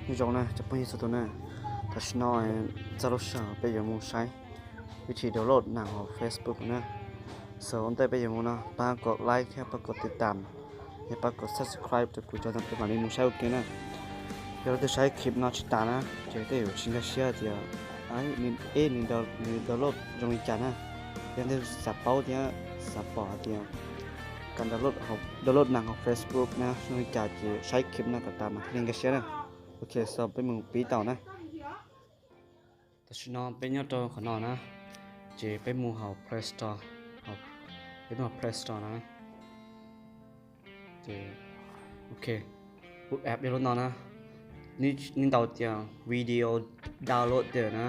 Nyob zoo na cov phooj ywg txhua tus na, tam sim no txog lub sij hawm peb yuav mus saib vib thi download nas hauv Facebook na. So ua ntej peb yuav mus no pab kom like thiab pab kom tiv tam, thiab pab kom subscribe rau kuv tso, peb mam li mus saib ua ke na. Yog leej twg saib clip no tsis tas na ces tej zaum tsis nkag siab tias ib nws download zoo li cas na. Yog leej twg xav paub thiab xav pom hais tias kas download nas hauv Facebook na zoo li cas ces saib clip no kom tas mas thiaj li nkag siab na. Ok, so peb mus pib tau na. Tam sim no peb nyob rau qhov no na, ces peb mus hauv Play Store, peb mus hauv Play Store na. Ces ok, lub app yog lub no na, nws ntaus tias video downloader na,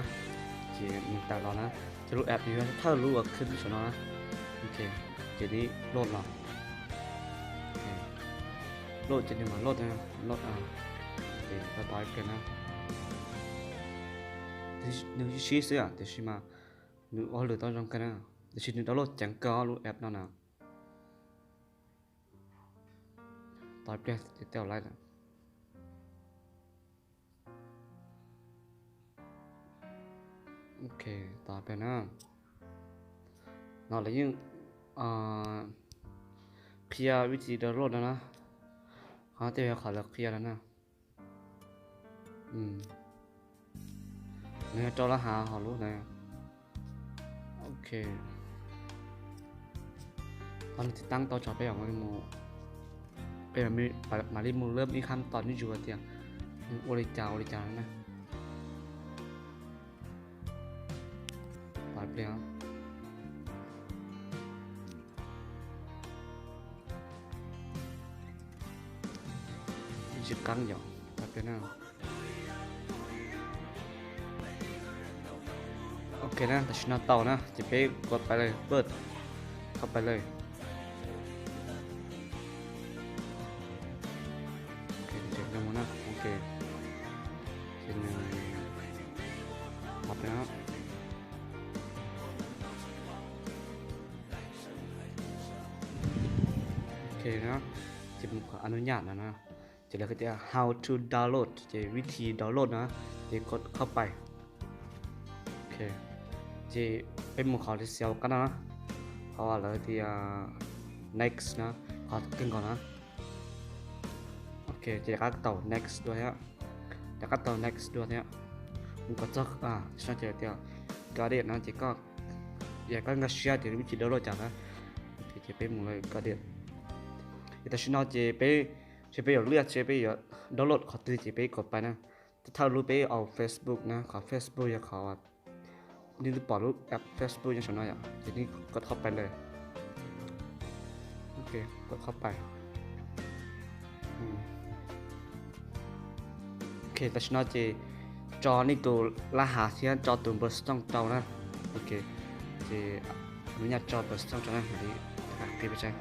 ces nws tawm los na, ces lub app yog thawj lub uas khwb saum no na. Ok, ces nws load los, load ces nws mam load, load, ces tos ib pliag na. Nws sib xwb tiam sis mas nws ua hauj lwm tau zoo kawg na, tiam sis nws download ceev kawg lub app no na. Tos ib pliag ces tej zaum lawm. Ok, tos ib pliag na. No lawv yeej qhia vib thi download no na. Qhov no tej yog qhov lawv qhia no na. Nws yog rau lab hav hauv lub na. Ok, qhov no tiv taab tau tso peb, peb mam li mus lab ib qhab tos nws zus tias nws ua li cas ua li cas na. Tos ib pliag. Tsis qab yom, tos ib pliag na. Ok na, tam sim no tau na ces peb kov pais lawm, pab kov pais lawm. Ok, ok, ces mus qhov อนุญาต no na, ces lawv hais tias how to download ces vib thi download na, ces kov เข้าไป. Ok, ces peb mus qhov li xiaus qab no na, qhov lawv tias next na, qhov kawg nkaus na. Ok, ces rov qab tau next dua thiab, rov qab tau next dua thiab. Mus kom txog, no ces tias got it no ces koj, yog koj nkag siab tias vib thi download cas na, ces peb mus lawm got it. Ces tam sim no ces peb, ces peb yuav liaj, ces peb yuav download qhov twg ces peb kov pais na. Thawj lub peb au Facebook na, qhov Facebook yog qhov nej twb pom lub app Facebook nyob saum no yom, ces nej kov เข้าไป lawm. Ok, kov เข้าไป. Ok, tam sim no ces tso nej tus lab hav thiab tso tus npawb xov tooj rau na. Ok, ces อนุญาต tso npawb xov tooj rau na, mam li qhib peb saib.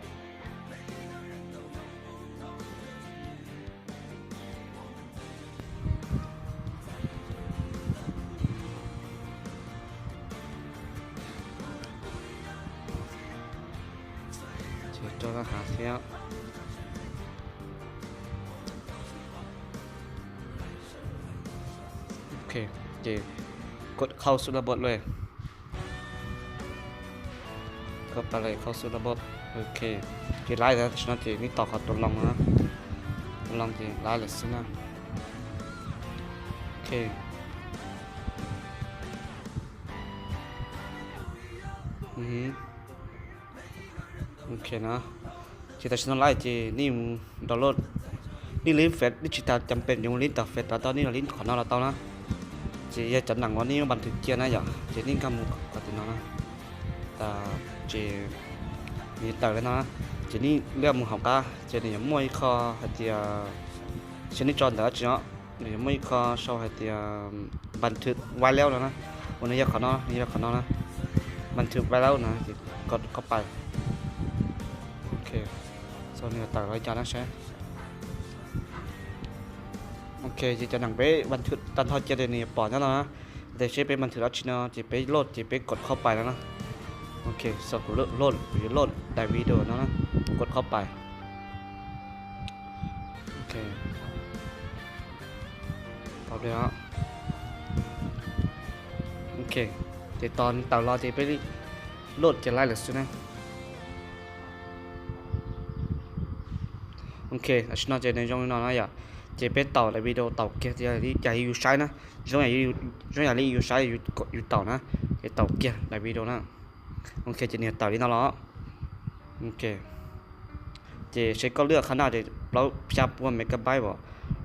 Ces rau lab hav thiab. Ok, ces kov เข้าสู่ระบบ lawm. Kov pais lawm เข้าสู่ระบบ. Ok, ces laib lawm, tam sim no ces nej tos qhov tus loo no, tus loo ces laib lawm xwb na. Ok. Ok no, ces tam sim no laib ces nej mus download, nej lib Face, nej tsis tas cam pes yuav mus lib tom Face los tau, nej los lib qhov no los tau na. Ces yog cov neeg uas nej yuav npas thwm cia na yom, ces nej nkag mus qhov tim no na. Ces nws tawm li no na, ces nej liaj mus hauv qab ces nws yuav muaj ib qho hais tias, ces nej tso ntawm dab tsi no, nws yuav muaj ib qho sau hais tias บันทึกไว้แล้ว no na, uas nws yog qhov no, nws yog qhov no na, บันทึกไว้แล้ว no, ces kov เข้าไป. Ok, so nws yuav tawm los li cas na saib. Ok, ces cov neeg peb บันทึก tag nrho cia ces nws yuav pom nyob no na. Ces seb peb บันทึก dab tsi no ces peb โหลด ces peb kov เข้าไป no na. Ok, so kuv โหลด kuv yuav โหลด daim video no na, kov เข้าไป. Ok. Ok, ces tos nws tawm los ces peb load ces laib lawm xwb na. Ok, tam sim no ces nws zoo li no na yom. Ces peb taum daim video taum kiag, yam li yus saib na, zoo yam li yus saib yus taum na, ces taum kiag daim video na. Ok, ces nws tawm li no los. Ok, ces seb koj lwaj qhov na ces plaub xya pua megabyte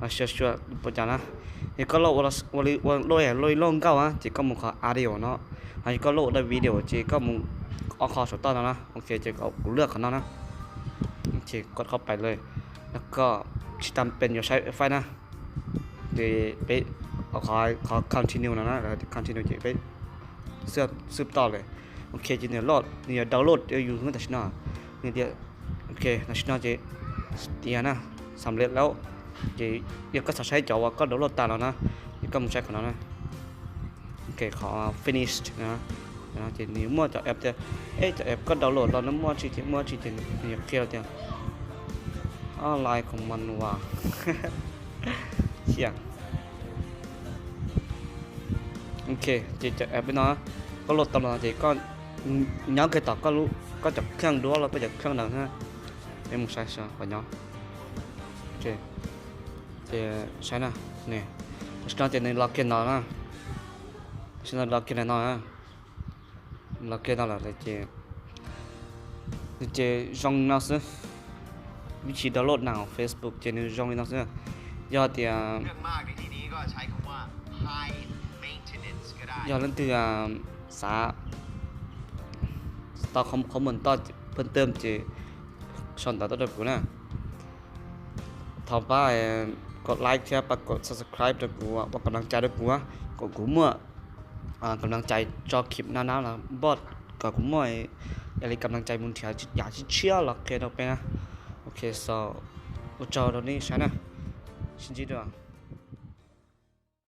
as, xyuas xyuas ua cas na. Yog koj load ua li load nkauj na ces koj mus qhov audio no, ho yog koj load ua daim video ces koj mus ob qho saum toj no na. Ok, ces kuv lwaj qhov no na. Ces koj qhov pais lawm, koj tsis tas pes yuav saib faib na, ces peb qhov continue no na, continue ces peb xwb toj lawm. Ok, ces nws load, nws yuav download rau yus tam sim no. Nws tias, ok, tam sim no ces tias na, xam lej laub. Ces yog koj xav saib cov uas koj download tas los na, ces koj mus saib qhov no na. Ok, qhov finished no, ces nws muaj cov app tias, eb, cov app koj download los no muaj tsi ces muaj tsi ces nws yuav qhia tias online command uas Ok, ces cov app no koj load tau los ces koj nyob kiag tom koj cov kheej duab los koj cov kheej ntawd na. Peb mus saib qhov nyob. Ces saib na, tam sim no ces nws los kiag no na. Tam sim no los kiag no na. Los kiag no lawm ces, ces zoo no xwb. Vib tsis download na Facebook ces nws zoo li no xwb. Yog tias yog leej twg xav tau qhov muag toj pheej tawm ces sau ntawv tuaj rau kuv na. Thov pab kom like thiab pab kom subscribe rau kuv ua kam nab cai rau kuv, kom kuv muaj kam nab cai tso khim na na los npoj, kom kuv muaj ib li kam nab cai mus nrhiav yam tshiab tshiab los qhia rau peb na. Ok, so ua tsaug rau nej saib na. Sib ntsib dua.